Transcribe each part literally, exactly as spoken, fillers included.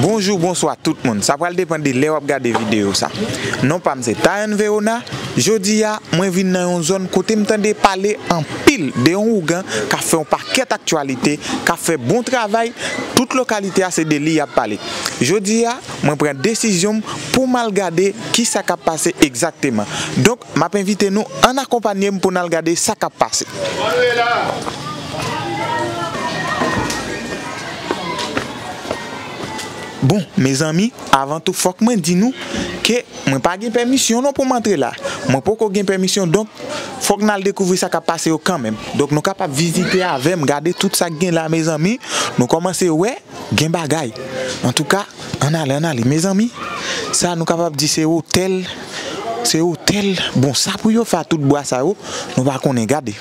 Bonjou, bonswa tout moun. Sa pral depann de lè w ap gade videyo sa. Non pa m se Tayan Verona. Jodi a, mwen vin nan yon zòn kote m tande pale anpil de yon ougan k ap fè yon pakèt aktyalite, k ap fè bon travay. Tout lokalite a se de li y ap pale. Jodi a, mwen pran desizyon m pou m al gade ki sa k ap pase egzakteman. Donk, m ap envite nou ann akonpanye m pou n al gade sa k ap pase. Bon, mezanmi, avan tou, fòk mwen di nou ke mwen pa gen pèmisyon non pou m antre la. Mwen poko gen pèmisyon, donk, fòk n al dekouvri sa k ap pase yo kanmenm. Donk, nou kapab vizite avè m, gade tout sa k gen la, mezanmi. Nou kòmanse wè, gen bagay. Antouka, ann ale, ann ale. Mezanmi, sa nou kapab di se otèl, se otèl. Bon, sa pou yo fè a tout bwa sa yo, nou pa konnen. Gade.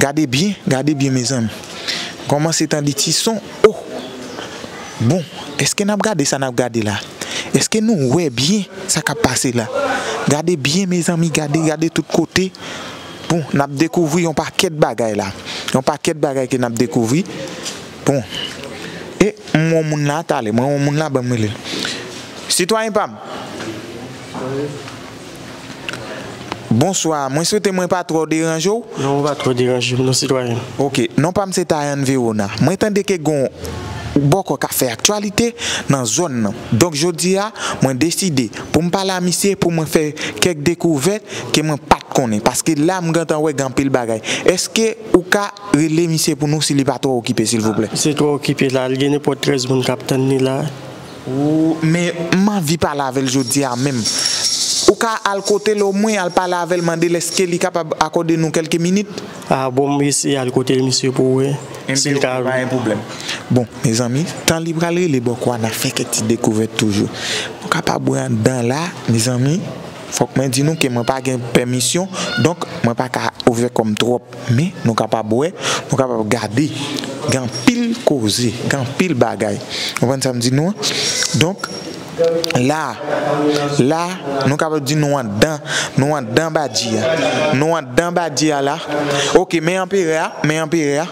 Gade byen, gade byen, mezanmi. Kòmanse tande ti son. Oh! Bon, èske n ap gade sa n ap gade la? Èske nou wè byen sa k ap pase la? Gade byen, mezanmi, gade, gade tout kote. Bon, n ap dekouvri yon pakèt bagay la. Yon pakèt bagay ke n ap dekouvri. Bon. E, m wè yon moun la talè. Mwen wè yon moun la, ban m rele l. Sitwayen pa m. Bonswa, mwen swete mwen pa twò deranje w. Non, ou pa twò deranje m, non, sitwayen. Ok, non pa m se Tayan Verona. Mwen tande ke gon bòkò k ap fè aktyalite nan zòn nan. Donk, jodi a, mwen deside pou m pale a misye, pou mwen fè kèk dekouvèt ke mwen pa t konnen. Paske la, m gentan wè gen anpil bagay. Èske ou ka rele misye pou nou si li pa twò okipe, silvouplè? Se twò okipe la, li gen nenpòt trèz moun k ap tann li la. Ou, men m anvi pale avè l jodi a menm. Ou ka al kote l omwen, al pale avè l, mande l èske li kapab akòde nou kèlke minit? A, bon, m eseye al kote l, misye, pou wè si l ka. Pa gen pwoblèm. Bon, mezanmi, tan li pral rele bòkò a, n ap fè kèk ti dekouvèt toujou. Nou kapab wè anndan la, mezanmi, fòk mwen di nou ke mwen pa gen pèmisyon, donk mwen pa ka ouvè kò m twòp. Men, nou kapab wè, nou kapab gade. Gen anpil koze, gen anpil bagay. Ou konprann sa m di nou an? Donk, la, la, nou kapab di nou anndan, nou anndan badji a. Nou anndan badji a la. Ok, men anperè a, men anperè a.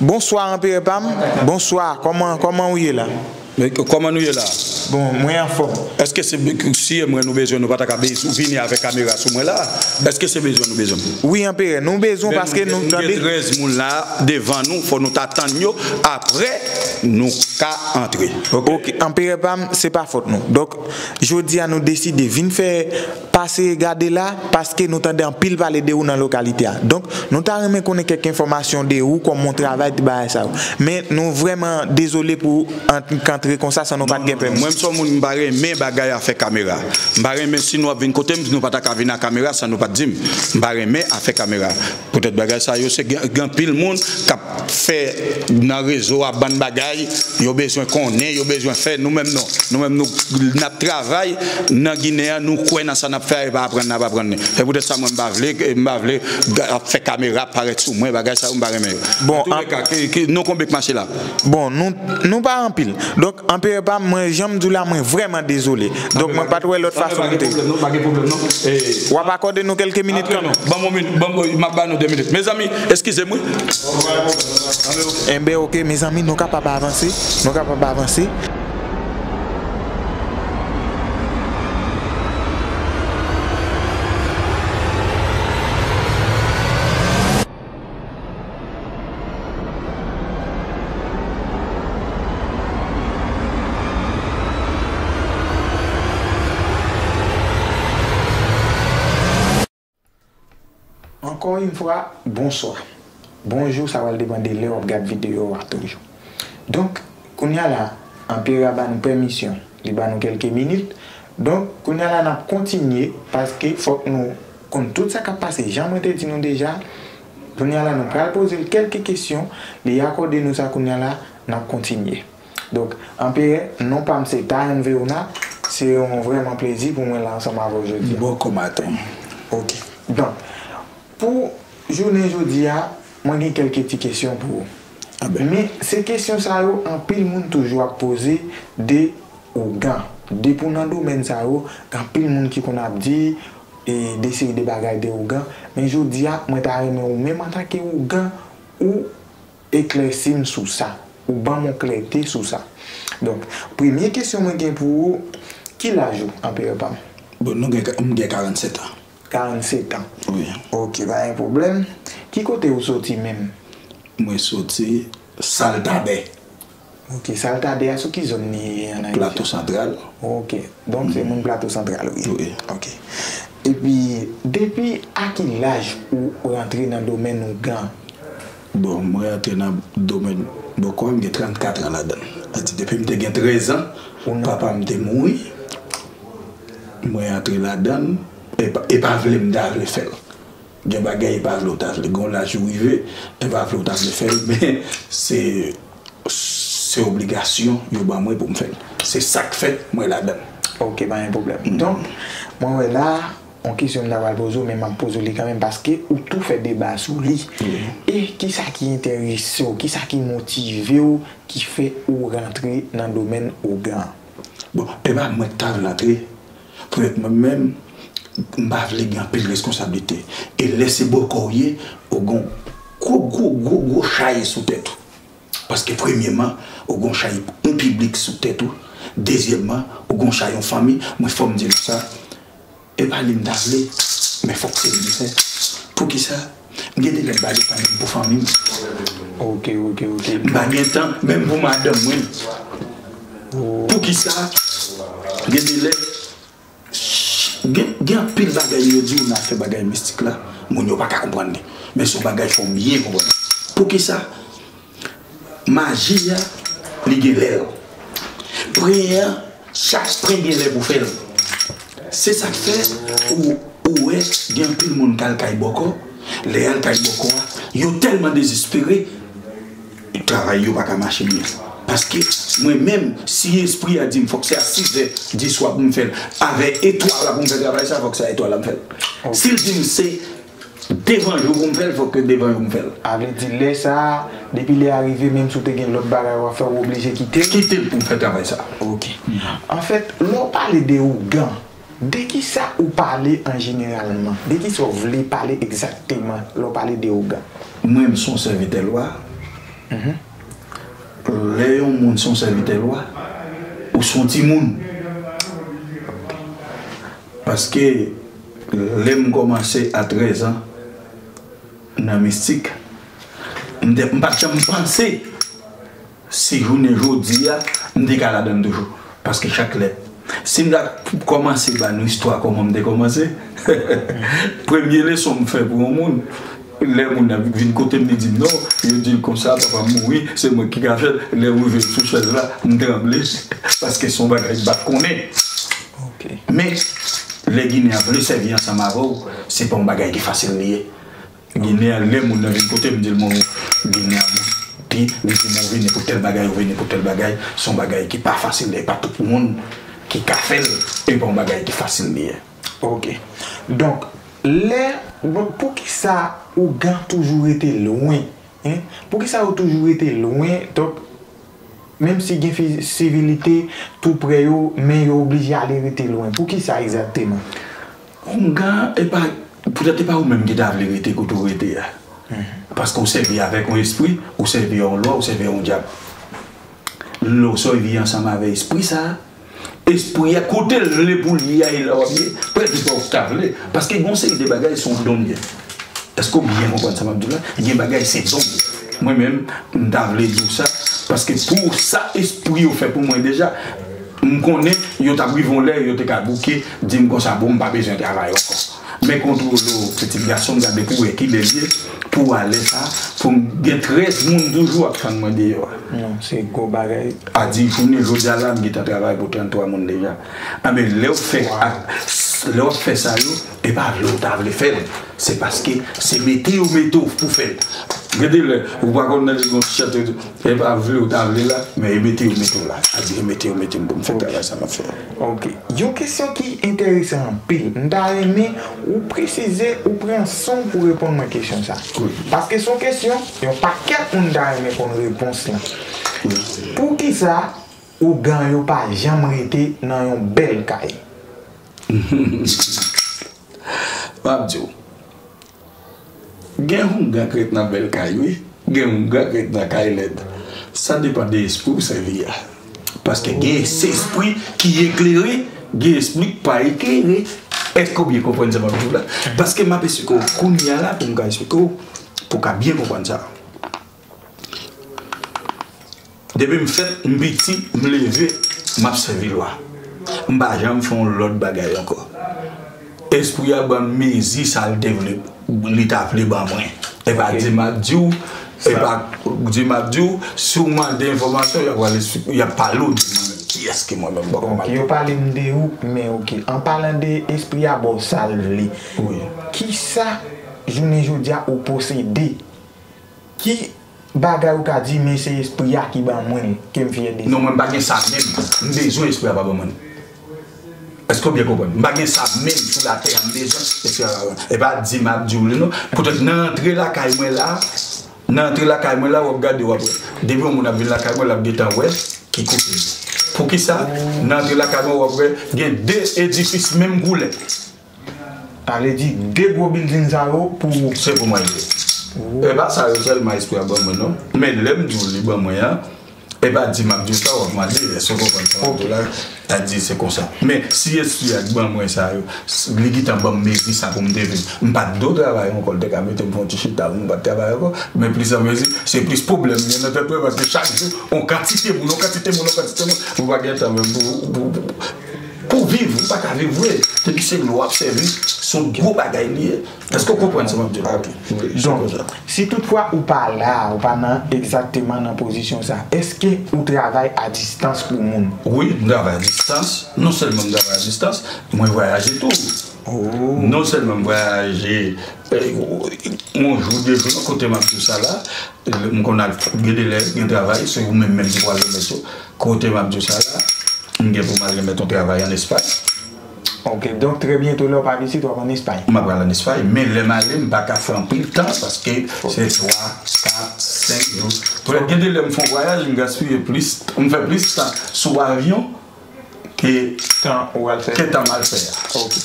Bonswa, anperè pa m. Bonswa, kòman, kòman ou ye la? Men k-, kòman nou ye la? Bon, mwen anfòm. Èske se be-, si e mwen nou bezwen, nou pa ta ka be-, vini avèk kamera sou mwen la? Èske se bezwen nou bezwen m? Wi, anperè, nou bezwen w paske nou tande. Gen trèz moun la devan nou, fò nou ta tann yo, apre nou ka antre. Ok, anperè pa m, se pa fòt nou. Donk, jodi a nou deside vin fè pase gade la, paske nou tande anpil pale de ou nan lokalite a. Donk, nou ta renmen konnen kèk enfòmasyon de ou, kòman w travay, tout bagay sa yo. Men nou vrèman dezole pou ant-, antre konsa san nou pa t gen pèmisyon. Mwen, m se yon moun, m pa renmen bagay afè kamera. M pa renmen si nou ap vin kote m, nou pa ta ka vin ak kamera san nou pa t di m. M pa renmen afè kamera. Poutèt bagay sa yo, se gen, gen anpil moun k ap fè nan rezo a bann bagay, yo bezwen konnen, yo bezwen fè, nou menm non. Nou menm nou, n ap travay nan Ginen an, nou kwè nan sa n ap fè a, e pa aprann n ap aprann li. Se poutèt sa mwen m pa vle, m pa vle ap fè kamera parèt sou mwen, bagay sa yo m pa renmen yo. Bon, antouleka, ki, ki, nou konbyen k mache la? Bon, nou, nou pa anpil. Donk, anperè pa m, mwen, jan m di w la, mwen vrèman dezole. Donk, mwen pa t wè lòt fason pou m te. Pa gen pwoblèm non, pa gen pwoblèm non. W ap akòde nou kèlke minit kanmenm. Ban m yon minit, ban m, m ap ba nou de minit. Mezanmi, eskize m wi. Enben, ok, mezanmi, nou kapab avanse. Nou kapab avanse. Ankò yon fwa, bonswa. Bonjou, sa pral depann de lè w ap gad videyo a toujou. Donk, kounye a la, anperè a ba nou pèmisyon, li ba nou kèlke minit. Donk, kounye a la, n ap kontinye, paske fòk nou konn tout sa k ap pase. Jan mwen te di nou deja, kounye a la, nou pral poze l kèlke kesyon, li akòde nou sa kounye a la, n ap kontinye. Donk, anperè, non pa m se Tayan Verona, se yon vrèman plezi pou mwen la ansanm avè w jodi a. Bòkò maten. Ok. Donk, pou jounen jodi a, mwen gen kèlke ti kesyon pou ou. Anben. Men, se kesyon sa yo, anpil moun toujou ap poze de ougan. Depi w nan domèn sa yo, gen anpil moun ki konn ap di, e, de seri de bagay de ougan. Men jodi a, mwen ta renmen ou menm antanke ougan, ou eklèsi m sou sa. Ou ban m yon klète sou sa. Donk, premye kesyon mwen gen pou ou, ki laj ou, Anperè pa m? Bon, nou gen, m gen karannsèt an. Karannsèt an. Wi. Ok, pa gen pwoblèm. Ki kote ou soti menm? Mwen soti Saltadè. Ok, Saltadè a sou ki zòn li ye an Ayiti? Plato Santral. Ok, donk se moun Plato Santral ou ye? Wi. Ok. Epi, depi a ki laj ou rantre nan domèn ougan? Bon, mwen rantre nan domèn bòkò, m gen trannkat an ladan l. Sa di, depi m te gen trèz an, papa m te mouri. Mwen rantre ladan l, e pa, e pa vle m ta vle fè l. Gen bagay e pa vle w ta vle. Gen yon laj ou rive, e pa vle w ta vle fè l, men se, se obligasyon yo ban mwen pou m fè l. Se sa k fè mwen ladan l. Ok, pa gen pwoblèm. Donk, mwen wè la, yon kesyon m ta pral poze w, men m ap poze w li kanmenm, paske ou tou fè deba sou li. E kisa ki enterese w, kisa ki motive w, ki fè ou rantre nan domèn ougan an? Bon, e pa mwen k ta vle antre. Poutèt mwen menm, m pa vle gen anpil reskonsablite. E lè se bòkò w ye, ou gen yon gwo, gwo, gwo, gwo chay sou tèt ou. Paske premyèman, ou gen yon chay yon piblik sou tèt ou. Dezyèmman, ou gen yon chay yon fanmi. Mwen fò m di nou sa, e pa li m ta vle, men fòk se li m fè. Poukisa? M gen de lè m pa gen tan menm pou fanmi m. Ok, ok, ok. M pa gen tan menm pou madanm mwen. Poukisa? Gen de lè, gen, gen anpil bagay yo di w nan afè bagay mistik la, moun yo pa ka konprann li. Men se yon bagay fò w byen konprann. Poukisa? Maji a, li gen lè l. Priyè a, chak priyè gen lè pou fè l. Se sa k fè ou, ou wè gen anpil moun k al kay bòkò. Lè y al kay bòkò a, yo tèlman dezespere, travay yo pa ka mache byen. Paske mwen menm, si espri a di m fòk se a sizè diswa pou m fè l, avè etwal la pou m fè travay sa, fòk se a etwal la m fè l. Si l di m se devan jou pou m fè l, fòk se devan jou m fè l. A vle di, lè sa a, depi lè a rive, menm si w te gen lòt bagay w ap fè, w oblije kite l? Kite l pou m fè travay sa a. Ok. Anfèt, lè w pale de ougan, de kisa ou pale an jeneralman? De kisa w vle pale egzakteman lè w pale de ougan? Mwen, m se yon sèvitè lwa. Lè yon moun se yon sèvitè lwa, ou se yon timoun. Paske lè m kòmanse a trèz an nan mistik, m te, m pa t janm panse si jounen jodi a m te ka ladan l toujou. Paske chak lè, si m ta kòmanse ba nou istwa kòman m te kòmanse, premye leson m fè pou yon moun, lè moun nan vin kote m, li di m non, yo di l konsa, papa m mouri, se mwen ki ka fè l. Lè m rive sou chèz la, m tranble, paske se yon bagay m pa t konnen. Men, lè Ginen an vle sèvi ansanm avè w, se pa yon bagay ki fasil li ye. Ginen an, lè moun nan vin kote m, m di l, mwen, Ginen an, li di m, ou vini pou tèl bagay, ou vini pou tèl bagay, se yon bagay ki pa fasil, e pa tout moun ki ka fè l, e pa yon bagay ki fasil li ye. Ok. Donk, lè, donk, poukisa ougan toujou rete lwen? Hein? Poukisa yo toujou rete lwen? Donk, menm si gen fi- sivilite tou prè yo, men yo oblije ale rete lwen. Poukisa egzakteman? Ougan, e pa, poutèt e pa ou menm ki ta vle rete kote w rete a. Paske w sèvi avèk yon espri, ou sèvi yon lwa, ou sèvi yon dyab. Lè w sèvi ansanm avèk espri sa a, espri a, kote l vle pou l ye a, e la w ap ye, prèske pa ou k ta vle. Paske gen yon seri de bagay, se yon don l ye. Èske w byen konprann sa m ap di w la? Gen bagay, se don l ye. Mwen menm, m ta vle di w sa, paske pou sa espri yo fè pou mwen deja, m konnen yo t ap rive yon lè, yo te ka bouke, di m konsa, bon, m pa bezwen travay ankò. Men kontwole w, pitit gason m, gade pou wè kilè l ye, pou w a lè sa, pou m gen trèz moun toujou ap tann mwen deyò a. Non, se gwo bagay. A di jounen jodi a la, m gentan travay pou tranntwa moun deja. Anben, lè w fè ak, lè w ap fè sa yo, e pa vle w ta vle fè l. Se paske se mete yo mete w pou fè l. Gen de lè, ou pa konn nan li gon ti chante, e pa vle w ta vle la, men e mete yo mete w la. A di e mete yo mete m pou m fè travay sa m ap fè a. Ok. Yon kesyon ki enterese anpil. M ta renmen ou presize, ou pran san w pou reponn mwen kesyon sa. Wi. Paske se yon kesyon, yon pakèt moun ta renmen konn repons lan. Wi. Poukisa ougan yo pa janm rete nan yon bèl kay? M ap di w. Gen ougan k ret nan bèl kay, wi. Gen ougan k ret nan kay lèd. Sa depann de espri ou sèvi a. Paske gen espri ki eklere, gen espri ki pa eklere. Èske w byen konprann sa m ap di w la? Paske m ap esplike w kounye a la pou m ka esplike w, pou w ka byen konprann sa. Depi m fèt, m piti, m leve, m ap sèvi lwa. M pa janm fè yon lòt bagay ankò. Espri a ban m mezi sa l te vle, li ta vle ban mwen. E pa di m ap di w, e pa di m ap di w, si w mande enfòmasyon, y ap pral espli-, y ap pale w de mwen menm. Kiyès ki mwen menm? Bon, yo pale m de ou, men oke. An palan de espri a ba w sa l vle. Wi. Kisa, jounen jodi a, ou posede? Ki bagay ou ka di, men se espri a ki ban mwen l, ke m fyè de sa? Non, mwen m pa gen sa menm. M bezwen espri a pa ban mwen l. Èske w byen konprann? M pa gen sa menm sou latè a m bezwen, espri a pa ban mwen. E pa di m ap di w li non. Poutèt nan antre lakay mwen la, nan antre lakay mwen la, w ap gade, w ap wè. Depi yon moun ap vin lakay mwen, l ap gentan wè ki kote l ye. Poukisa? Nan antre lakay mwen, w ap wè, gen de edifis menm koulè. Sa vle di, de gwo bilding sa yo pou ou? Se pou mwen l ye. E pa sa yo sèlman espri a ban mwen, non. Men lè m di w li ban mwen an, e pa di m ap di w sa, w ap mande, èske w konprann sa m ap di w la? Sa di se konsa. Men si espri a k ban mwen sa yo, s-, li gentan ban m mezi sa pou m te vin. M pa t dwe travay ankò, l te ka mete m fè yon ti chita, m pa t travay ankò. Men plis an mezi, se plis pwoblèm m gen nan tèt mwen, paske chak jou, yon kantite moun, yon kantite moun, yon kantite moun, m pa gen tan menm pou, pou, pou, pou viv, ou pa ka viv vre. Depi se lwa w ap sèvi, se yon gwo bagay li ye. Èske w konprann sa m ap di w la? Donk, si toutfwa ou pa la, ou pa nan egzakteman nan pozisyon sa, èske ou travay a distans pou moun? Wi, m travay a distans. Non sèlman m travay a distans, mwen vwayaje tou. Non sèlman m vwayaje, eh, yon jou, de jou, nan kote m ap di w sa la, m konn al, gen de lè, gen travay, se ou menm menm ki pral remèt yo. Kote m ap di w sa la, m gen pou m al remèt yon travay ann Espay. Ok, donk trè byento lè w pa vin isit, w ap ann Espay? M ap pral ann Espay, men lè m ale, m pa ka fè anpil tan, paske se twa, kat, senk jou. Poutèt gen de lè m fè yon vwayaj, m gaspiye plis, m fè plis tan sou avyon ke tan ou al fè, ke tan m al fè a. Ok.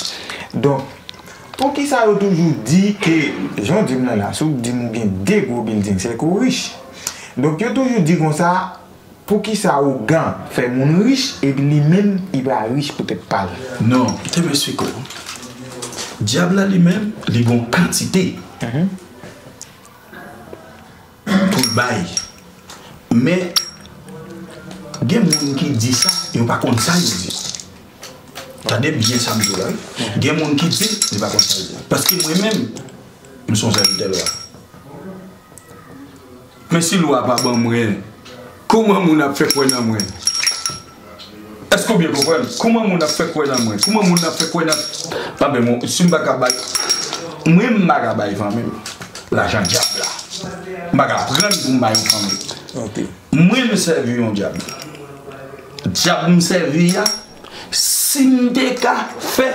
Donk, poukisa yo toujou di ke, jan w di m nan la, si w di m ou gen de gwo bilding, se ke w rich. Donk, yo toujou di konsa, poukisa ougan fè moun rich epi li menm, li pa rich poutèt pa l? Non, te m esplike w. Dyab la li menm, li gen yon kantite pou l bay. Men, gen moun ki di sa, yo pa konn sa yo di. Tande byen sa m di w la, wi. Gen moun ki di, li pa konn sa yo di. Paske mwen menm, m se yon sèvitè lwa. Men si lwa pa ban mwen, kòman moun ap fè kwè nan mwen? Èske w byen konprann? Kòman moun ap fè kwè nan mwen? Kòman moun ap fè kwè nan, anben, bon, si m pa ka bay, mwen m pa ka bay fanmi m lajan dyab la. M pa ka pran l pou m bay yon fanmi. Ok. Mwen m sèvi yon dyab. Dyab m sèvi a, si m te ka fè,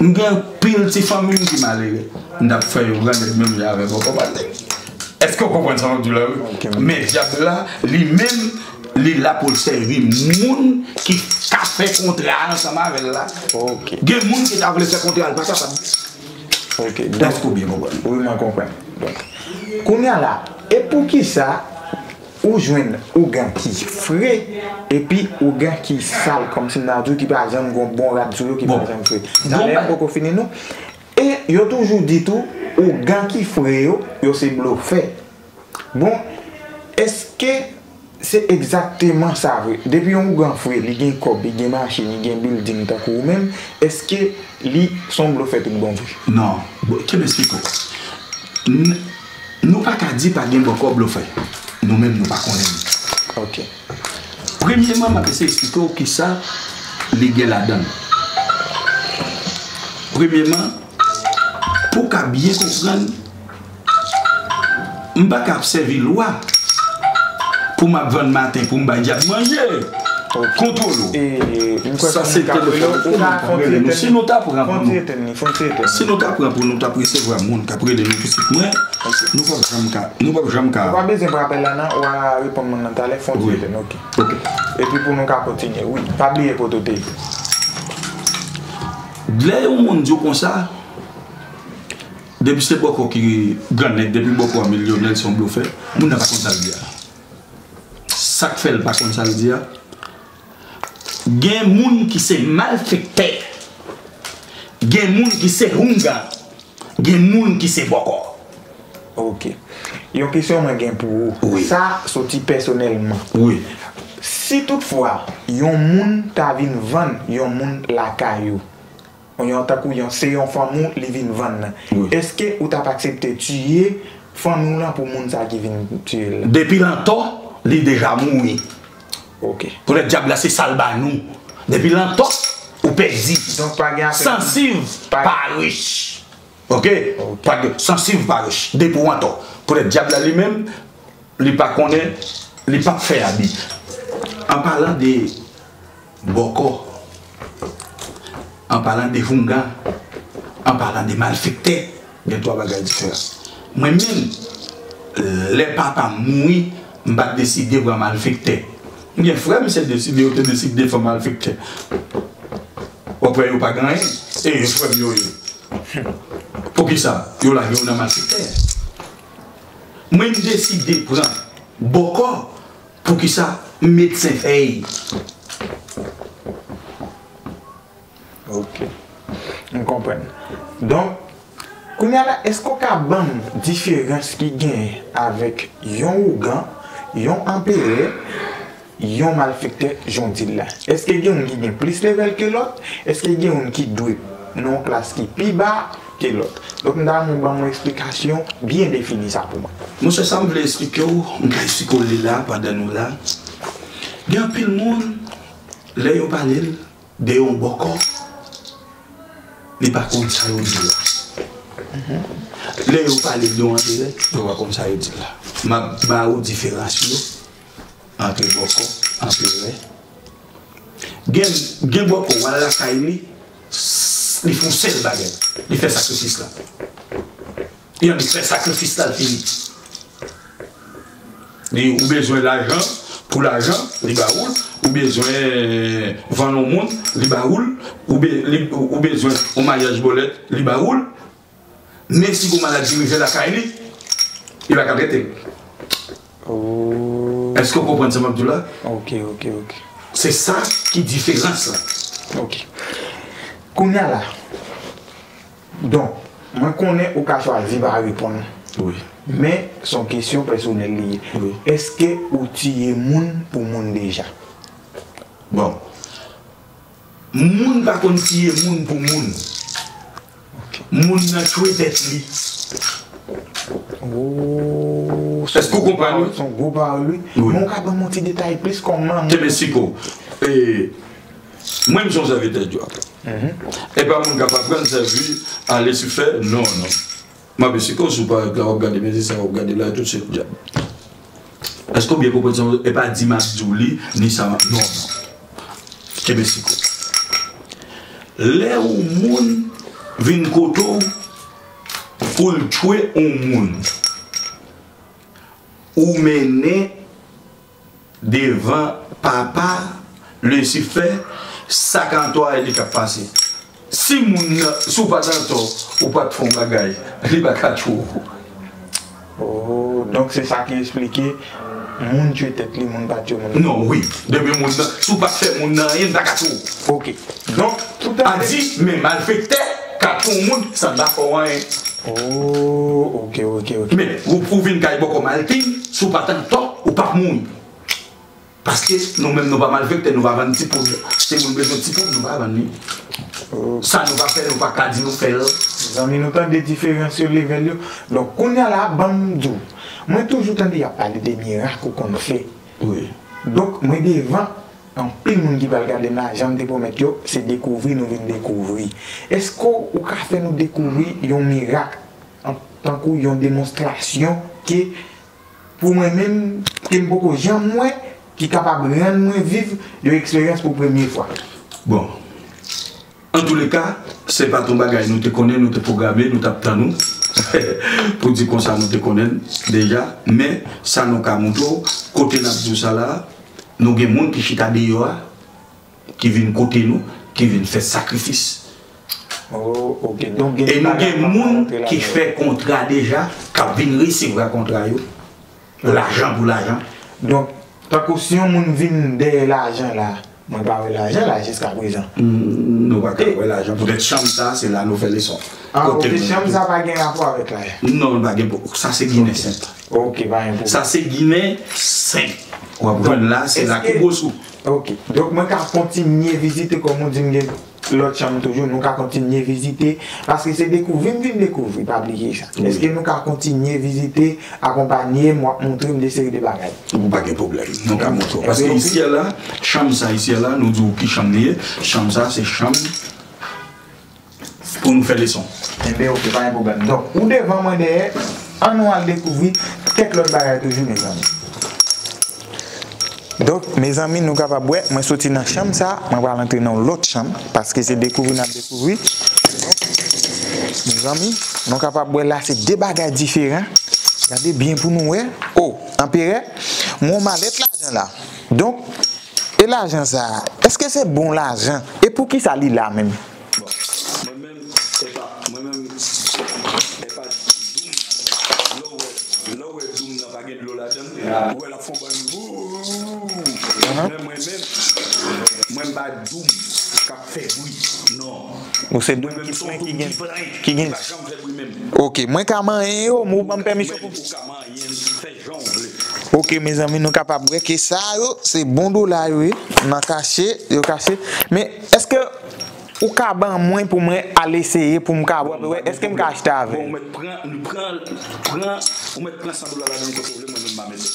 m gen anpil ti fanmi m ki malere. M t ap fè yo grannèg menm jan avèk bòkò pa tè. Èske w konprann sa m ap di w la, wi? Ok. Men dyab la, li menm, li la pou l sèvi moun ki ka fè kontra ansanm avè l la. Ok. Gen moun ki ta vle fè kontra, l pa kapab. Ok, donk, èske w byen konprann? Wi, mwen konprann. Donk, kounye a la, e poukisa ou jwenn ougan ki fre, epi ougan ki sal, kòmsi m ta di w ki pa janm gen yon bon rad sou yo, ki pa janm fre. Talè m poko fini non. E yo toujou di tou, ougan ki fre yo, yo se blofè. Bon, èske se egzakteman sa vre? Depi yon ougan fre, li gen kòb, li gen machin, li gen bilding tankou ou menm, èske li se yon blofè tout bon vre? Non. Bon, kenbe siko. N-, nou pa ka di pa gen bòkò blofè. Nou menm, nou pa konnen li. Ok. Premyeman, m ap eseye esplike w kisa li gen ladan l. Premyeman, pou w ka byen konprann, m pa ka ap sèvi lwa pou m ap vann maten pou m bay dyab manje. Kontwole w. Sa se telefòn. Ou menm k ap rele nou. Si nou ta pran pou nou, si nou ta pran pou nou t ap resevwa moun k ap rele nou pitit mwen, nou p ap janm ka, nou p ap janm ka. Ou pa bezwen pran apèl la non, w a reponn moun nan talè, fè yon ti retèn, ok. Ok. Epi pou nou ka kontinye, wi. Pa bliye kote w te ye. Lè yon moun di w konsa, depi se bòkò ki grannèg, depi bòkò a milyonè, l se yon blofè, moun nan pa konn sa l di a. Sa k fè l pa konn sa l di a? Gen moun ki se malfektè, gen moun ki se houngan, gen moun ki se bòkò. Ok. Yon kesyon mwen gen pou ou. Wi. Sa soti pèsonèlman. Wi. Si toutfwa yon moun ta vin vann yon moun lakay ou, yon tankou yon se yon fanmi w li vin vann nan. Wi. Èske ou t ap aksepte tiye fanmi w lan pou moun sa ki vin tiye l la? Depi l antò, li deja mouri. Ok. Poutèt dyab la se sa l ba nou. Depi l antò, ou pèdi. Donk pa gen afè. Sansiv pa rich. Ok? Ok. Pa gen sansiv pa rich. Depi w antò. Poutèt dyab la li menm, li pa konnen, li p ap fè abi. An palan de bòkò, an palan de houngan, an palan de malfektè, gen twa bagay diferan. Mwen menm, lè papa m mouri, m pa t deside pran malfektè. M gen frè m se deside yo te deside fè malfektè. W ap wè yo pa gen anyen, e frè m yo ye. Poukisa? Yo lage yo nan malfektè. Mwen m deside pran bòkò. Poukisa? M medsen fèy. Ok. M konprann. Donk, kounye a la, èske w ka ban m diferans ki genyen avèk yon ougan, yon anperè, yon malfektè, jan w di l la? Èske gen youn ki gen plis levèl ke lòt? Èske gen youn ki dwe nan yon klas ki pi ba ke lòt? Donk, m ta renmen w ban m yon eksplikasyon byen defini sa pou mwen. Monchè, sa m vle eksplike w, m ka eksplike w li la, pandan nou la. Gen anpil moun, lè yo pale l, de yon bòkò, li pa konn sa yo di la. Lè yo pale de yon anperè, yo pa konn sa yo di la. M ap ba ou diferans yo antre bòkò, anperè. Gen, gen bòkò, w al lakay li, li fè yon sèl bagay, li fè sakrifis la. Li annik fè sakrifis la, l fini. Li, ou bezwen lajan, pou lajan, li ba ou l. Ou bezwen vann yon moun, li ba ou l. Ou, be, li, ou bezwen yon maryaj bòlèt, li ba ou l. Men si gon maladi rive lakay li, li pa ka trete l. Èske w konprann sa m ap di w la? Ok, ok, ok. Se sa ki diferans la. Ok. Kounye a la, Donk, mwen konnen ou ka chwazi pa reponn. Wi. Men, se yon kesyon pèsonèl li ye. Wi. Èske ou tiye moun pou moun deja? Bon. Moun pa konn tiye moun pou moun. Ok. Moun nan tchwe tèt li. Oh, èske w konprann? Wi. Se yon gwo pawòl, wi. Wi. Men w ka ban m yon ti detay plis kòman moun. Kenbe siko. E, Mwen, m se yon sèvitè Dye. E pa moun k ap aprann sèvi a Lisifè, non, non. M ap esplike w, si w pa w ap gade mezi sa w ap gade la, tout se dyab. Èske w byen konprann sa? E pa di m ap di w li, ni sa m ap, non, non. Kenbe siko. Lè yon moun vin kote w pou l tchwe yon moun, ou mennen devan papa Lisifè, sa k antò a li k ap pase. Si moun nan, si w pa t antò, ou pa t fè yon bagay, li pa ka tchwe w. Oh, donk se sa ki esplike moun tchwe tèt li, moun pa tchwe moun. Non, wi. Depi moun nan, si w pa t fè moun nan anyen, li pa ka tchwe w. Ok. Donk, tout a di, men malfektè ka tchwe yon moun san l pa fè w anyen. Oh, ok, ok, ok. Men, ou, ou vin kay bòkò malting, si w pa t antò, ou p ap mouri. Paske nou menm nou pa malfektè, nou pa vann ti poud. Si moun bezwen ti poud, nou pa vann li. Sa nou pa fè, nou pa ka di nou fè l. Zanmi nou tande diferans yo, level yo. Donk, kounye a la, ban m di w. Mwen toujou tande y ap pale de mirak ou konn fè. Wi. Donk, mwen devan anpil moun ki pral gade m la, jan m te pwomèt yo, se dekouvri nou vin dekouvri. Èske w ka fè nou dekouvri yon mirak, an, tankou yon demonstrasyon ke Pou mwen menm, ke m poko janm wè, ki kapab rann mwen viv yon eksperyans pou premye fwa. Bon. Antouleka, se pa t yon bagay nou te konnen, nou te pwograme, nou t ap tann ou pou di konsa nou te konnen l deja. Men, sa nou ka montre w, kote n ap di w sa la a, nou gen moun ki chita deyò a, ki vin kote nou, ki vin fè sakrifis. Oh, ok. Donk, gen... E nou gen moun ki fè kontra deja, k ap vin resevwa kontra yo, lajan pou lajan. Donk, Tankou si yon moun vin dèyè lajan la, mwen pa wè lajan la jiskaprezan. Nou pa ka wè lajan. Poutèt chanm sa, se la nou fè leson. Ah, ok, chanm sa pa gen rapò avèk lajan. Non, li pa gen pou. Sa se Ginen senp. Ok, pa gen pwoblèm. Sa se Ginen senp. W ap jwenn la, se la kou gwo sou. Ok. Donk, mwen ka kontinye vizite kòm ou di m gen lòt chanm toujou, nou ka kontinye vizite, paske se dekouvri m vin dekouvri, pa bliye sa. Èske nou ka kontinye vizite, akonpanye m, w ap montre m de seri de bagay? Ou pa gen pwoblèm, nou ka montre w. Paske isi a la, chanm sa isi a la, nou di w ki chanm li ye. Chanm sa, se chanm pou nou fè leson. Enben, ok, pa gen pwoblèm. Donk, ou devan mwen dèyè, ann nou al dekouvri kèk lòt bagay toujou, mezanmi. Donk, mezanmi, nou kapab wè, mwen soti nan chanm sa, mwen pral antre nan yon lòt chanm, paske se dekouvri n ap dekouvri. Donk, mezanmi, nou kapab wè la se de bagay diferan. Gade byen pou nou wè. O, anperè, m wè yon malèt lajan la. Donk, e lajan sa, èske se bon lajan? E poukisa li la menm? Bon, mwen menm, epa, mwen menm, epa doum nan. Lè w wè, lè w wè doum nan pa gen dlo ladan l, ou wè l ap fè yon bal. Men mwen menm, mwen m pa doum k ap fè bri. Non. Ou se doum ki plen, ki gen, ki gen. Pa janm fè bri menm. Ok, mwen ka manyen yo, men ou ban m pèmisyon pou. Ou ka manyen, fè jan w vle. Ok, mezanmi, nou kapab wè ke sa yo, se bon dola yo ye. Nan kache, yo kache. Men, èske ou ka ban mwen pou mwen al eseye, pou m ka wè, wè, èske m ka achte avè Bon, ou l? mèt pran, pran, pran, ou mèt pran san dola ladan l kote w vle, mwen menm m pa mete.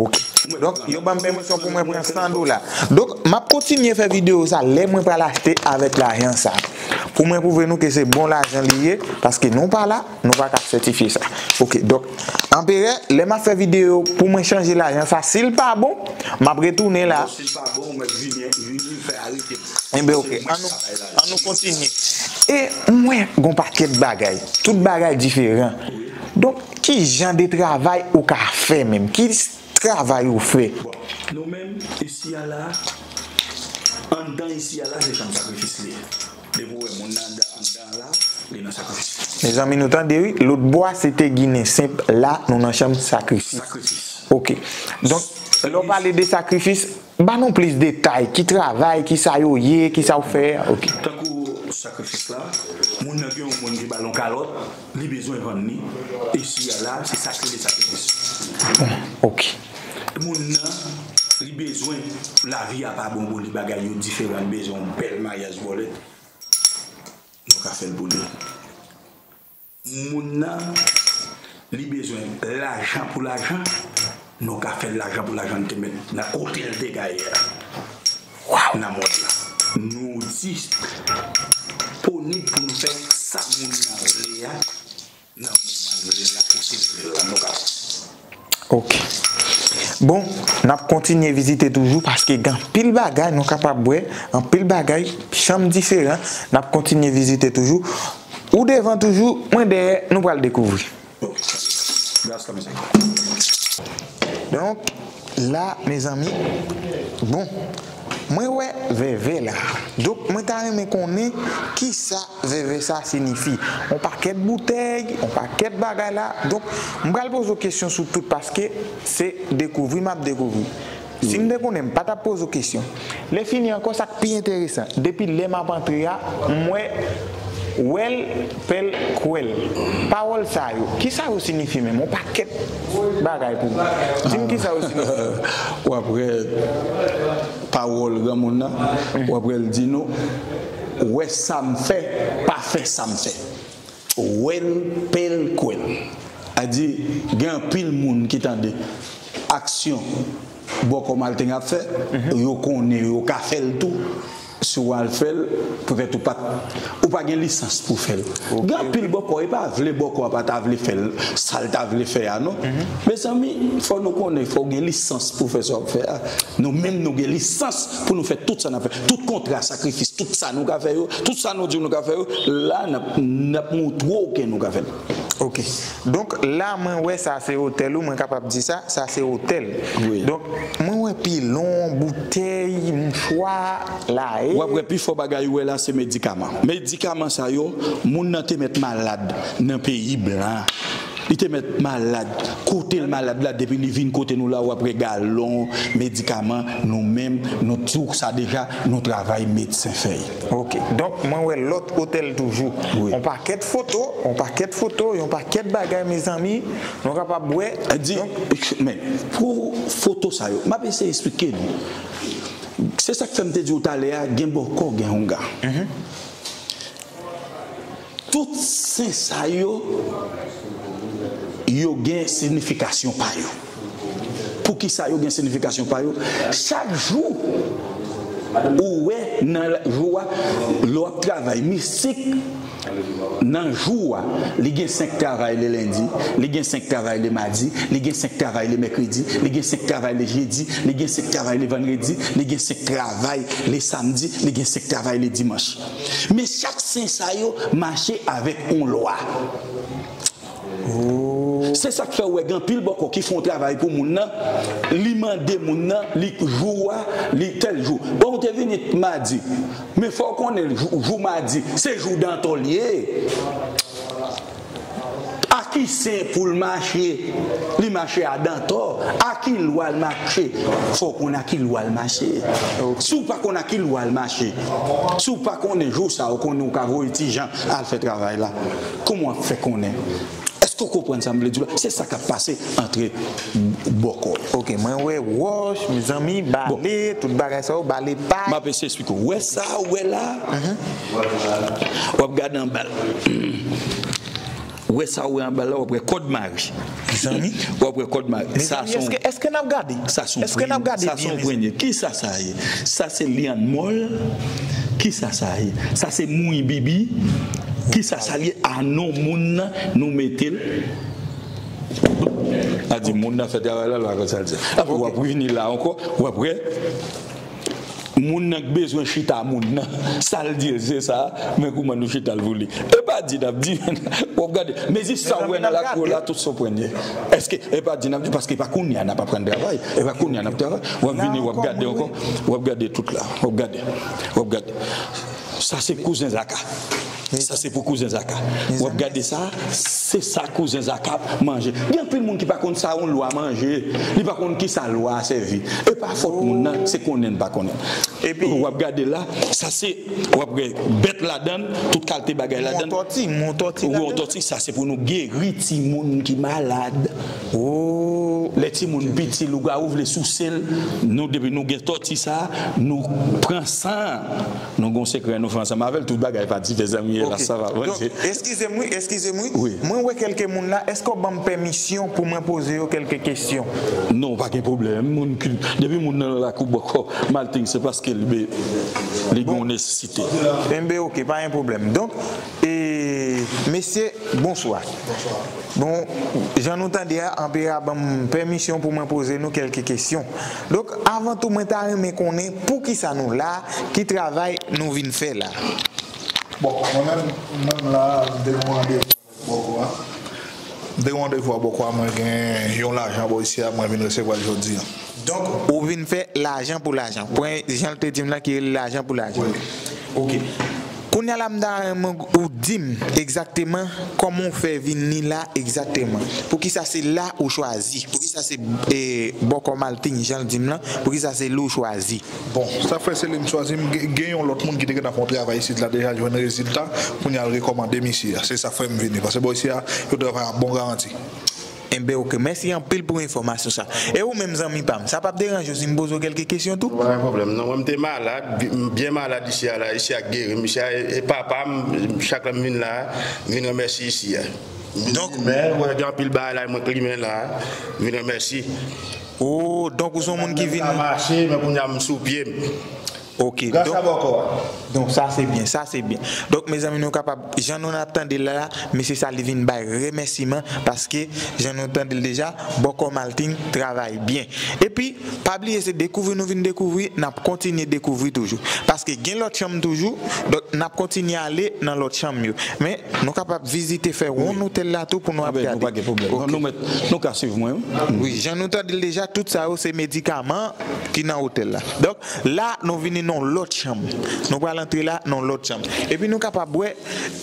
Ok. Donk, yo ban m pèmisyon pou mwen pran san dola. Donk, m ap kontinye fè videyo sa lè mwen pral achte avèk lajan sa. Pou mwen pwouve nou ke se bon lajan li ye, paske nou pa la, nou pa ka sètifye sa. Ok, donk, anperè, lè m ap fè videyo pou mwen chanje lajan sa, si l pa bon, m ap retounen la. Si l pa bon, ou mèt vini, vini fè arete. Enben, ok, an nou, an nou kontinye. E mwen, gon pakèt bagay. Tout bagay diferan. Donk, ki jan de travay ou ka fè menm? Ki travay ou fè? Bon, nou menm, isi a la, anndan isi a la, se chanm sakrifis li ye. Depi w wè moun nan anndan, anndan la, li nan sakrifis. Mezanmi, nou tande, wi. Lòt bò a, se te Ginen senp. La, nou nan chanm sakrifis. Sakrifis. Ok. Donk, lè w pale de sakrifis, ba nou plis detay. Ki travay, ki sa yo ye, ki sa w fè? Ok. Tankou sakrifis la, moun nan gen yon moun ki ba l yon kalòt, li bezwen vann li. Isi a la, se sa k rele sakrifis. Ok. Moun nan, li bezwen, lavi a pa bon pou li, bagay yo diferan, li bezwen yon bèl maryaj bòlèt. Nou ka fè l pou li. Moun nan, li bezwen lajan pou lajan, nou ka fè l lajan pou lajan, li te mèt nan kote l te ka ye a. Nan mond la. Nou disponib pou nou fè sa moun nan vle a, nan moman l vle l la, kote l vle l la, nou ka fè. Ok. Bon, n ap kontinye vizite toujou paske gen anpil bagay nou kapab wè, anpil bagay, chanm diferan, n ap kontinye vizite toujou. Ou devan toujou, mwen dèyè, nou pral dekouvri. Gras la, mezanmi. Donk, la, mezanmi, bon, mwen wè vèvè la. Donk, mwen ta renmen konnen kisa vèvè sa siyifi. On pakèt boutèy, on pakèt bagay la. Donk, m pral poze w kesyon sou tout paske se dekouvri m ap dekouvri. Si m te konnen, m pa t ap poze w kesyon. Lè fini ankò, sa k pi enteresan, depi lè m ap antre a, m wè wè l, pè l, kwè l. Pawòl sa yo, kisa yo siyifi menm? On pakèt bagay pou mwen. Di m kisa yo siyifi. W ap wè pawòl granmoun nan, w ap wè l di nou, wè sa m fè, pa fè sa m fè. Wè l, pè l, kwè l. A di, gen anpil moun ki tande aksyon bòkò Malten ap fè, yo konnen yo ka fè l tou. Si w al fè l, poutèt ou pa t, ou pa gen lisans pou fè l. Gen anpil bòkò, e pa vle bòkò a pa ta vle fè l, sa l ta vle fè a, non. Mezanmi, fò nou konnen, fò w gen lisans pou fè sa w ap fè a. Nou menm, nou gen lisans pou nou fè tout sa n ap fè. Tout kontra, sakrifis, tout sa nou ka fè yo, tout sa nou di nou ka fè yo, la, n ap, n ap montre w ke nou ka fè l. Ok. Donk, la, mwen wè sa se otèl ou, mwen kapab di sa, sa se otèl. Wi. Donk, mwen wè pilon, boutèy, mouchwa, laye. W ap wè pi fò bagay ou wè la se medikaman. Medikaman sa yo, moun nan te mèt malad nan peyi blan. Li te mèt malad. Kote l malad la, depi li vin kote nou la, w ap wè galon, medikaman, nou menm, nou di w sa deja, nou travay medsen fè l. Ok. Donk, mwen wè lòt otèl toujou. Wi. On pakèt foto, on pakèt foto, yon pakèt bagay, mezanmi, nou kapab wè. Di, men, pou foto sa yo, m ap eseye eksplike nou. Se sa k fè m te di w talè a, gen bòkò, gen houngan. Tout sen sa yo, yo gen siyifikasyon pa yo. Poukisa yo gen siyifikasyon pa yo? Chak jou, ou wè nan jou a, lè w ap travay mistik, nan jou a, li gen senk travay le lendi, li gen senk travay le madi, li gen senk travay le mèkredi, li gen senk travay le jedi, li gen senk travay le vandredi, li gen senk travay le samdi, li gen senk travay le dimanch. Men chak sen sa yo mache avèk yon lwa. Se sa k fè w wè gen anpil bòkò ki fè yon travay pou moun nan, li mande moun nan, li jou a, li tèl jou. Bon, ou te vini madi, men fò w konnen jou, jou madi, se jou dantò l ye. A ki sen pou l mache? Li mache a dantò. A ki lwa l mache? Fò w konn a ki lwa l mache. Si w pa konn a ki lwa l mache, si w pa konnen jou sa, ou konnen ou ka voye ti jan al fè travay la. Kòman w ap fè konnen? Èske w konprann sa m vle di w la? Se sa k ap pase antre bòkò yo. Ok, mwen wè wòch, mezanmi, bale, tout bagay sa yo, bale pay. M ap eseye eksplike w. Wè sa, w wè la? W ap gade anba l. Wè sa w wè anba la, w ap wè kòd mari. Mezanmi. W ap wè kòd mari. Sa se yon, èske, èske n ap gade? Sa se yon, èske n ap gade? Sa se yon premye. Kisa sa ye? Sa se lyann mòl. Kisa sa ye? Sa se mouyi bibi. Kisa sa ye? Anon moun nan, nou mete l. A di moun nan fè travay la, l pa konn sa l di. Apre w ap vini la ankò, w ap wè. Moun nan k bezwen chita moun nan, sa l di l se sa, men kouman nou chita l pou li. E pa di n ap di, w ap gade, mezi sa w wè nan lakou la, tout se yon premye. Èske, e pa di n ap di, paske e pa kounye a n ap aprann travay, e pa kounye a n ap travay. W ap vini, w ap gade ankò, w ap gade tout la, w ap gade, w ap gade. Sa se kouzen Zaka. Sa se pou kouzen Zaka. W ap gade sa, se sa kouzen Zaka manje. Gen anpil moun ki pa konn sa yon lwa manje, li pa konn kisa lwa a sèvi. E pa fòt moun nan, se konnen n pa konnen. Epi w ap gade la, sa se, w ap wè bèt ladan l, tout kalte bagay ladan l. Ou wè yon tòti, sa se pou nou geri timoun ki malad. Lè timoun piti, lougawou vle souse l, nou, depi nou gen tòti sa, nou pran san an. Nou gon sekrè nou fè ansanm avè l, tout bagay pa di, mezanmi, e la sa va. Donk, eskize m wi, eskize m wi. Mwen wè kèlke moun la, èske w ban m pèmisyon pou mwen poze yo kèlke kesyon? Non, pa gen pwoblèm. Moun ki, depi moun nan nan lakou bòkò Malting, se paske li be-, li gen yon nesesite. Enben, ok, pa gen pwoblèm. Donk, e, mesye, bonswa. Bon, jan nou tande a, Anpera ban m pèmisyon pou mwen poze nou kèlke kesyon. Donk, avan tou, mwen ta renmen konnen poukisa nou la, ki travay nou vin fè la. Bon, mwen menm, mwen menm la, m te gen yon randevou avèk bòkò a. M te gen yon randevou ak bòkò a, mwen gen yon lajan bò isi a, mwen vin resevwa l jodi a. Donk, ou vin fè lajan pou lajan. Pwen jan l te di m lan ki rele lajan pou lajan. Wi. Ok. Kounye a la, m ta renmen ou di m egzakteman kòman w fè vini la egzakteman. Poukisa se la ou chwazi? Poukisa se, e, bòkò Malting, jan l di m lan? Poukisa se li w chwazi? Bon, sa fè se li m chwazi, m gen, gen yon lòt moun ki te gentan fè yon travay isit la deja, jwenn rezilta, kounye a l rekòmande misye a. Se sa fè m vini. Paske bò isi a, yo travay ak bon garanti. Enben, ok. Mèsi anpil pou enfòmasyon sa. E ou menm, zanmi pa m, sa p ap deranje w si m poze w kèlke kesyon tou? Pa gen pwoblèm, non. Mwen, m te malad, bi-, m byen malad isi a la, isi a geri m, isi a, e, e papa m, chak lè m vin la, m vin remèsye isi a. Donk, men, wè, gen anpil bagay la, mwen klimen la, m vin remèsye. Oh, donk ou se yon moun ki vin. M pa mache, men kounye a m sou pye m. Ok, gras a bòkò a. Donk, sa se byen, sa se byen. Donk, mezanmi, nou kapab, jan nou ap tande l la, mesye sa li vin bay remèsiman paske, jan nou tande l deja, bòkò Malting travay byen. Epi, pa bliye, se dekouvri nou vin dekouvri, n ap kontinye dekouvri toujou. Paske gen lòt chanm toujou, donk, n ap kontinye ale nan lòt chanm yo. Men, nou kapab vizite, fè wonn otèl la tou pou nou ap gade. Anben, nou pa gen pwoblèm. Ok. Nou mèt, nou ka swiv mwen, wi. Wi, jan nou tande l deja, tout sa yo se medikaman ki nan otèl la. Donk, la, nou vini nan lòt chanm. Nou pral antre la, nan lòt chanm. Epi nou kapab wè,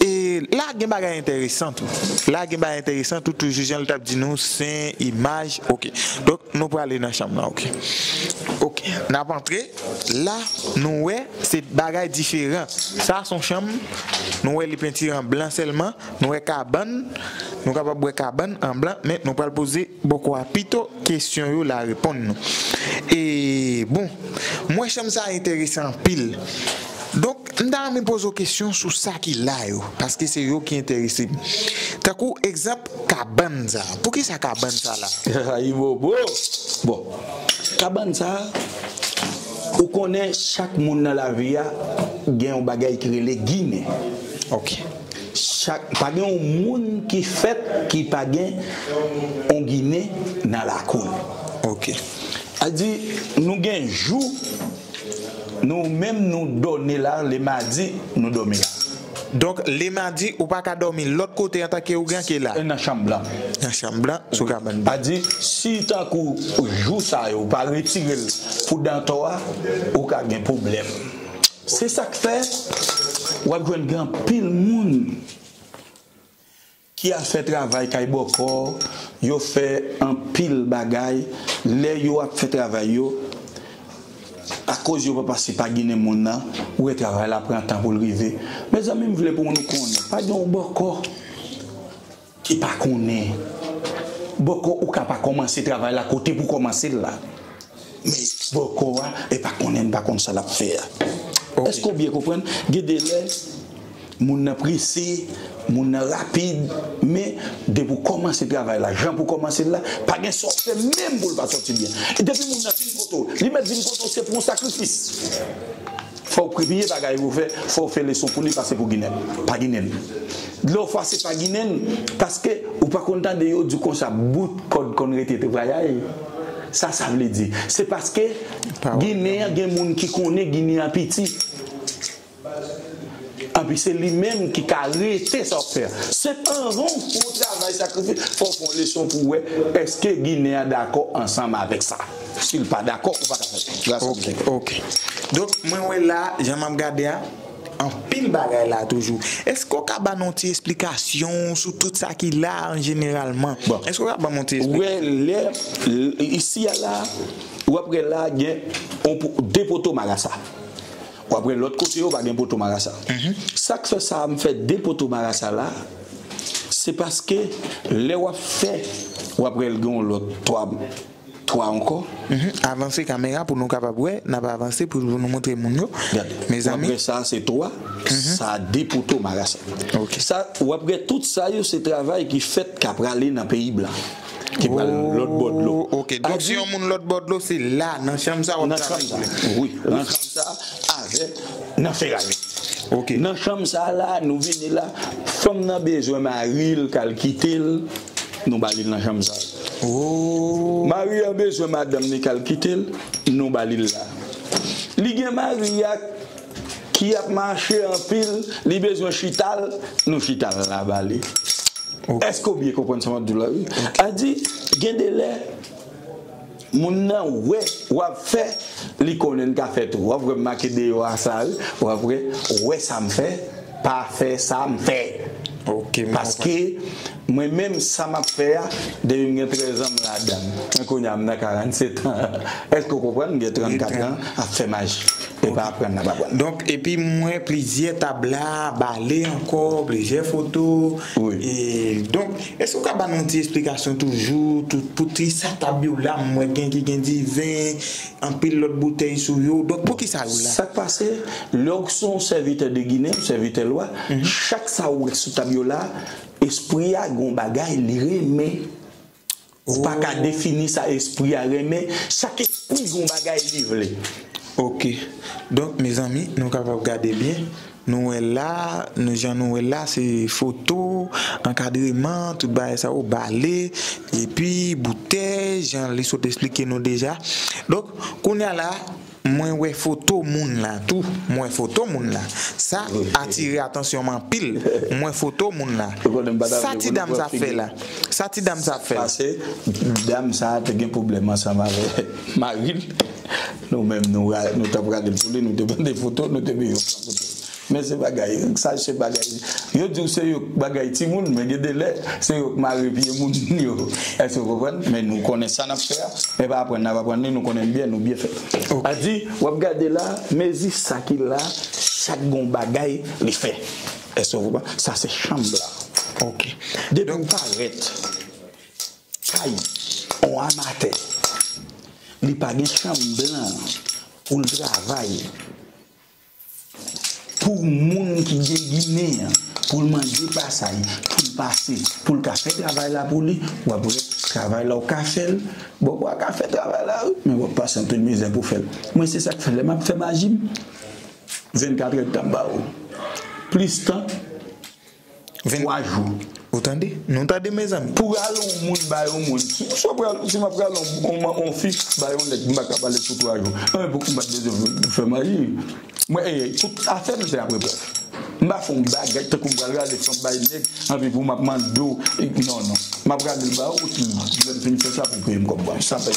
e, La gen bagay enteresan tou. La gen bagay enteresan tou, toujou jan l t ap di nou, sen, imaj, oke. Donk, nou prale nan chanm nan, oke. Oke, n ap antre. La, nou wè, se bagay diferan. Sa, se yon chanm, nou wè li pentire an blan sèlman, nou wè kabann, nou kapab wè kabann an blan, men nou pral poze bòkò a pito kesyon yo, l a reponn nou. E, bon, m wè chanm sa a enteresan anpil. Donk, m ta renmen poze w kesyon sou sa ki la yo, paske se yo ki enterese m. Tankou egzanp, kabann sa a. Poukisa kabann sa a la? Ayibobo! Bon, kabann sa a, ou konnen chak moun nan lavi a gen yon bagay ki rele ginen. Oke. Chak, pa gen yon moun ki fèt ki pa gen yon ginen nan lakou l. Oke. A di, nou gen jou, nou menm nou dòmi la, lemadi, nou dòmi la. Donk, lemadi, ou pa ka dòmi lòt kote antanke ougan ke la. E nan chanm blan. Nan chanm blan, sou kabann blan. A di, si tankou jou sa yo, ou pa retire l pou dantò a, ou ka gen pwoblèm. Se sa k fè, w ap jwenn gen anpil moun ki al fè travay kay bòkò, yo fè anpil bagay, lè yo ap fè travay yo, akoz yo pa pase pa ginen moun nan, ou wè travay la pran tan pou l rive. Mezanmi, m vle pou nou konnen, pa gen yon bòkò ki pa konnen. Bòkò, ou ka pa kòmanse travay la kote pou kòmanse l la. Men bòkò a, e pa konnen, n pa konn sa l ap fè a. Ok. Èske w byen konprann? Gen de lè, moun nan prese, moun nan rapid, men depi w kòmanse travay la, jan pou w kòmanse l la, pa gen sa w fè menm pou l pa sòti byen. E depi moun nan vin kote w, li mèt vin kote w, se pou yon sakrifis. Fò w prepare bagay pou w fè, fò w fè leson pou li, pase pou ginen, pa ginen. Dlo fwa se pa ginen, paske ou pa konn tande yo di konsa, bout kòd konn rete vayay. Sa sa vle di? Se paske ginen an gen moun ki konnen ginen an piti. Anpi se li menm ki ka rete sa w ap fè a. Se anvan w fè yon travay sakrifis, fò w fè yon leson pou w wè èske ginen an dakò ansanm avèk sa. Si l pa dakò, ou pa ka fè l. Gras a Bondye. Ok, ok. Donk, mwen wè la, jan m ap gade a, anpil bagay la toujou. Èske w ka ban nou yon ti esplikasyon sou tout sa ki la an jeneralman? Bon. Èske w ka ban nou yon ti esplikasyon? Ou wè, lè, l-, isi a la, w ap wè la, gen yon po-, de poto marasa. W ap wè lòt kote yo pa gen poto marasa. Mhm. Sa k fè sa, m fè de poto marasa la, se paske lè w ap fè, w ap wè l gen yon lòt twa, twa ankò. Mhm. Avanse kamera pou nou kapab wè, n ap avanse pou, pou nou montre moun yo. Gade, w ap wè sa se twa, sa de poto marasa. Ok. Sa, w ap wè tout sa yo se travay ki fèt k ap prale nan peyi blan. Ki pral lòt bò dlo. Oh, ok. Donk, si yon moun lòt bò dlo, se la, nan chanm sa, w ap travay pou li. Wi, nan chanm sa, avèk, nan feraye. Ok. Nan chanm sa la, nou vini la, fanm nan bezwen mari l k al kite l, nou ba li l nan chanm sa. Oh. Mari an bezwen madanm li k al kite l, nou ba li l la. Li gen mari a ki ap mache anpil, li bezwen chita l, nou chita l la ba li. Ok. Èske w byen konprann sa m ap di w la, wi? Ok. A di, gen de lè, moun nan wè w ap fè, li konnen l ka fè tou. W ap wè m make deyò a sa, wi. W ap wè, wè sa m fè, pa fè sa m fè. Ok, m konprann. Paske mwen menm, sa m ap fè a, depi m gen trèz an, m ladan l. Men kounye a, m nan karannsèt an. Èske w konprann? M gen trannkat an, ap fè maji. E pa aprann n ap aprann. Donk, epi m wè plizyè tab la, bale ankò, plizyè foto. Wi. E, donk, èske w ka ban nou yon ti esplikasyon toujou, tou, poukisa tab yo la, m wè gen ki gen diven, anpil lòt boutèy sou yo. Donk, poukisa yo la? Sa k pase, lè w se yon sèvitè de Ginen, sèvitè lwa, chak sa w wè sou tab yo la, espri a gon bagay li renmen. Ou pa ka defini sa espri a renmen. Chak espri gon bagay li vle. Ok. Donk, mezanmi, nou kapab gade byen. Nou wè la, nou, jan nou wè la, se foto, ankadreman, tout bagay sa yo, bale, epi boutèy, jan li sot esplike nou deja. Donk, kounye a la, mwen wè foto moun la tou. Mwen wè foto moun la. Sa atire atansyon m anpil. Mwen wè foto moun la. Sa ti dam sa ap fè la? Sa ti dam sa ap fè la? Pase, dam sa te gen pwoblèm ansanm avèk mari l. Nou menm, nou ra-, nou t ap rale l pou li, nou te mande foto, nou te bezwen pran foto. Men se bagay, sa se bagay. Yo di w se yo k bagay timoun, men gen de lè, se yo k mare pye moun yo. Èske w konprann? Men nou konnen sa n ap fè a. Men pa aprann n ap aprann li, nou konnen l byen, nou byen fè. Sa di, w ap gade la, mezi sa ki la, chak gon bagay li fè. Èske w konprann? Sa se chanm la. Ok. Depi w parèt kay on amatè, li pa gen chanm blan pou l travay. Pou moun ki gen Ginen an, pou l mande pasay, pou l pase, pou l ka fè travay la pou li, w ap wè travay la w ka fè l, bon, w ka fè travay la, wi, men w ap pase anpil mizè pou fè l. Mwen, se sa k fè lè m ap fè maji m, vennkat èdtan m ba ou. Plis tan, twa jou. Ou tande? Nou tande, mezanmi? Pou rale yon moun ba yon moun. Si, si w pral, si m ap rale yon, yon, yon fi ba yon nèg, m pa ka ba l sou twa jou. Anben, pou m pa t bezwen fè maji. Mwen, e, tout afè m se ap reprèv. M pa fè yon bagay tankou m pral rale fanm bay nèg, anpi pou m ap mande w, e, non, non. M ap rale l ba ou, epi lè m fin fè sa, pou peye m kòb mwen. Sa fè.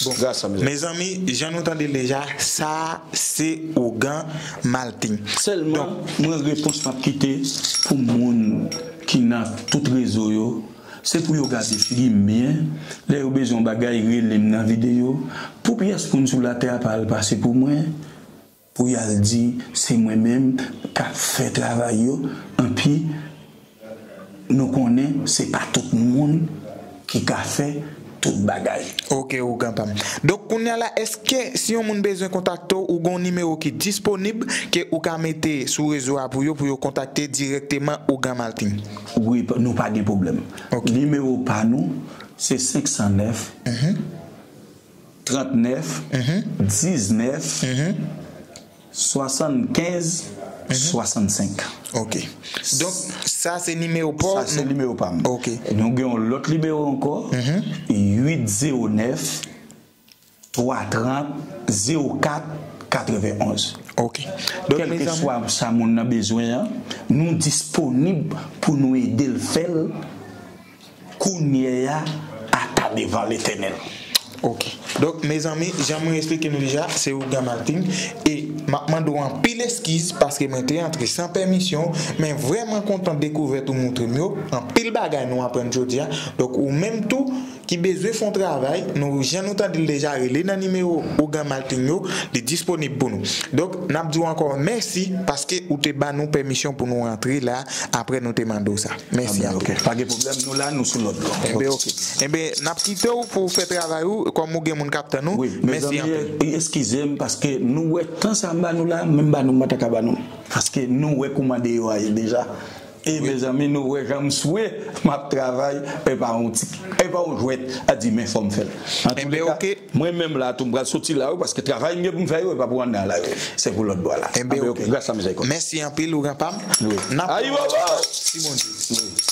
Bon, gras a mezanmi. Mezanmi, jan nou tande l deja, sa se ougan Malting. Sèlman, donk, mwen, repons m ap kite pou moun ki nan tout rezo yo, se pou yo gade figi m byen. Lè yo bezwen yon bagay, rele m nan videyo. Pou pyès moun sou latè a pa al pase pou mwen, pou y al di se mwen menm k ap fè travay yo, anpi nou konnen se pa tout moun ki ka fè tout bagay. Ok, ougan pa m. Donk, kounye a la, èske si yon moun bezwen kontakte w, ou gen yon nimewo ki disponib ke ou ka mete sou rezo a pou yo, pou yo kontakte dirèkteman ougan Malting? Wi, pa, nou pa gen pwoblèm. Ok. Nimewo pa nou, se senk san nèf, trannèf, diznèf, swasannkenz, swasannsenk. Ok. Donk, sa se nimewo pa w? Sa se nimewo pa m. Ok. Nou gen yon lòt nimewo ankò, uit zewo nèf, twa trant, zewo kat, katrevenonz. Ok. Donk, mezanmi, kèlkeswa sa moun nan bezwen an, nou disponib pou nou ede l fè l. Kounye a, ata devan Letènèl. Ok. Donk, mezanmi, jan mwen eksplike nou deja, se ougan Malting. E m ap mande w anpil eskiz paske mwen te antre san pèmisyon w, men vrèman kontan dekouvèt ou montre m yo. Anpil bagay nou aprann jodi a. Donk, ou menm tou ki bezwen fè yon travay, nou, jan nou tande l deja, rele nan nimewo ougan Malting yo, li disponib pou nou. Donk, n ap di w ankò mèsi paske ou te ba nou pèmisyon pou nou antre la apre nou te mande w sa. Mèsi anpil. Ah ben, ok. Pa gen pwoblèm, nou la, nou sou lòd. Enben, ok. Enben, n ap kite w pou w fè travay ou, kòm ou gen moun k ap tann ou. Wi, mezanmi, eskize m, paske nou wè tan sa m ba nou la, menm ba nou, m pa ta ka ba nou. Paske nou wè kouman deyò a ye deja. E, mezanmi, nou wè jan m swe, m ap travay, e pa yon ti, e pa yon jwèt, a di, men fò m fè l. Antouka, mwen menm la tou, m pral soti la, wi, paske travay m gen pou m fè yo, e pa pou anndan la, wi. Se pou lòt bò a la. Enben, ok. Gras a mizèrikòd. Mèsi anpil, ougan pa m. Wi. N ap Ayibobo! Si Bondye. Wi.